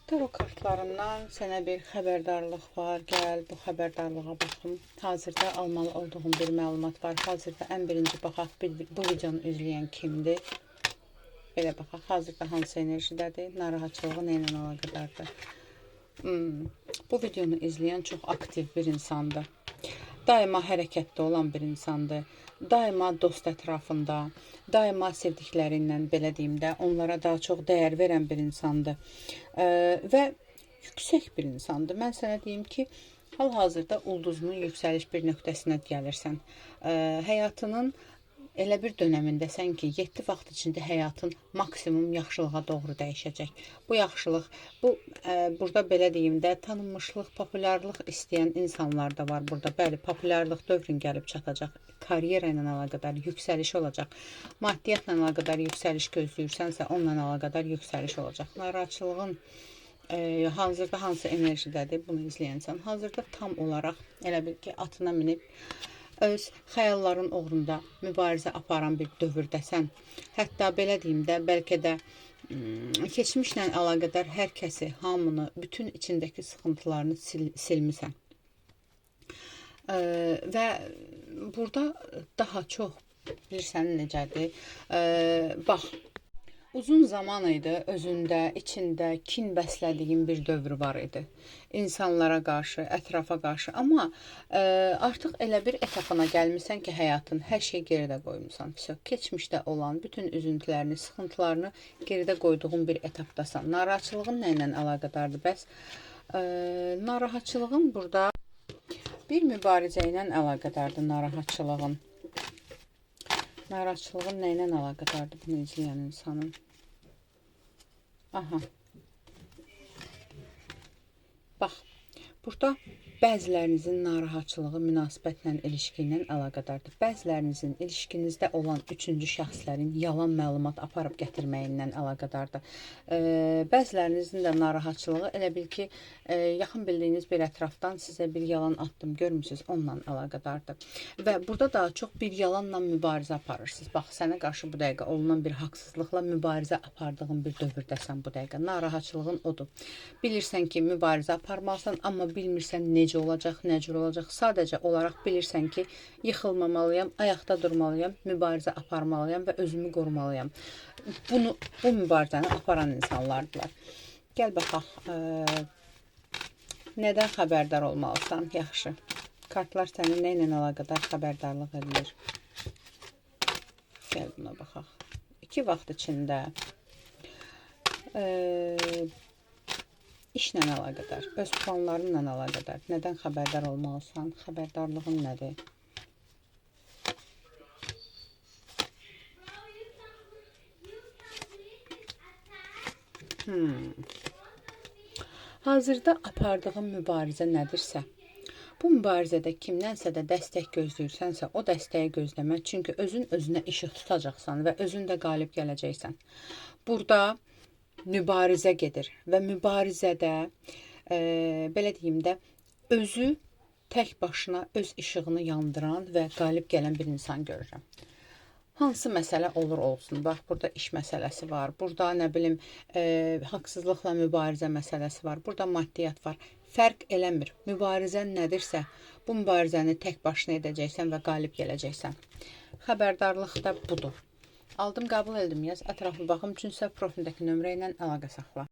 Tarot kartlarından sənə bir xəbərdarlıq var. Gəl bu xəbərdarlığa baxım. Hazırda almalı olduğum bir məlumat var. Hazırda ən birinci baxaq bu videonu izləyən kimdir? Belə baxaq. Hazırda hansı enerjidədir? Narahatçılığı nə ilə əlaqədardır? Bu videonu izləyən çox aktiv bir insandır. Daima hərəkətdə olan bir insandır. Daima dost ətrafında, daima sevdikləri ilə, belə deyim də, onlara daha çox dəyər verən bir insandır. Və yüksək bir insandır. Mən sənə deyim ki, hal-hazırda ulduzunun yüksəliş bir nöqtəsinə gəlirsən. Həyatının elə bir dönəmindəsən ki, 7 vaxt içində həyatın maksimum yaxşılığa doğru dəyişəcək. Bu yaxşılıq, bu burada belə deyim də, tanınmışlıq, populyarlıq istəyən insanlar da var burada. Bəli, populyarlıq dövrün gəlib çatacaq. Karyera ilə əlaqədar yüksəliş olacaq. Maddiyyatla əlaqədar yüksəliş gözləyirsənsə, onunla əlaqədar yüksəliş olacaq. Narahatçılığın hazırda hansı enerjidədir bunu izləyənsən? Hazırda tam olaraq elə bil ki, atına minib öz xəyalların uğrunda mübarizə aparan bir dövrdəsən. Hətta belə deyim də, bəlkə də keçmişlə əlaqədar hər kəsi, hamını, bütün içindəki sıxıntılarını silmisən. Və burada daha çox bilirsən necədir? Bax, uzun zaman idi özündə, içində kin bəslədiyin bir dövr var idi. İnsanlara qarşı, ətrafa qarşı. Amma artıq elə bir etapına gəlmisən ki, həyatın hər şeyi geridə qoymusan. Vəsə, keçmişdə olan bütün üzüntülərini, sıxıntılarını geridə qoyduğun bir etapdasan. Narahatçılığın nə ilə əlaqədardır? Bəs narahatçılığın burada bir mübarizə ilə əlaqədardır narahatçılığın. Narahatçılığın nə ilə əlaqədardır bunu izləyən insanın? Aha. Bax, burada bəzilərinizin narahatçılığı münasibətlə, ilişki ilə əlaqədardır. Bəzilərinizin ilişkinizdə olan üçüncü şəxslərin yalan məlumat aparıb gətirməyindən əlaqədardır. Bəzilərinizin də narahatçılığı elə bil ki, yaxın bildiyiniz bir ətrafdan sizə bir yalan addım görmüsünüz, onunla əlaqədardır. Və burada daha çox bir yalanla mübarizə aparırsınız. Bax, sənə qarşı bu dəqiqə olunan bir haqsızlıqla mübarizə apardığın bir dövrdəsən bu dəqiqə. Narahatçılığın odur. Bilirsən ki, mübarizə aparmalısan, amma bilmirsən necə olacaq, nə cür olacaq. Sadəcə olaraq bilirsən ki, yıxılmamalıyam, ayaqda durmalıyam, mübarizə aparmalıyam və özümü qorumalıyam. Bu mübarizəni aparan insanlardılar. Gəl baxaq, nədən xəbərdar olmalısan? Yaxşı. Kartlar səni nə ilə əlaqədar xəbərdarlıq edilir? Gəl buna baxaq. 2 vaxt içində işlə əlaqədar, öz planlarınla əlaqədar. Nədən xəbərdar olmalısan? Xəbərdarlığın nədir? Hazırda apardığın mübarizə nədirsə, bu mübarizədə kimdənsə də dəstək gözləyirsənsə, o dəstəyi gözləmə. Çünki özün özünə işıq tutacaqsan və özün də qalib gələcəksən. Burada mübarizə gedir və mübarizədə, belə deyim də, özü tək başına öz işığını yandıran və qalib gələn bir insan görürəm. Hansı məsələ olur olsun. Bax, burada iş məsələsi var. Burada, nə bilim, haqsızlıqla mübarizə məsələsi var. Burada maddiyyat var. Fərq eləmir. Mübarizən nədirsə, bu mübarizəni tək başına edəcəksən və qalib gələcəksən. Xəbərdarlıq da budur. Aldım, qəbul etdim, yaz. Ətraflı baxım üçün isə profildəki nömrə ilə əlaqə saxla.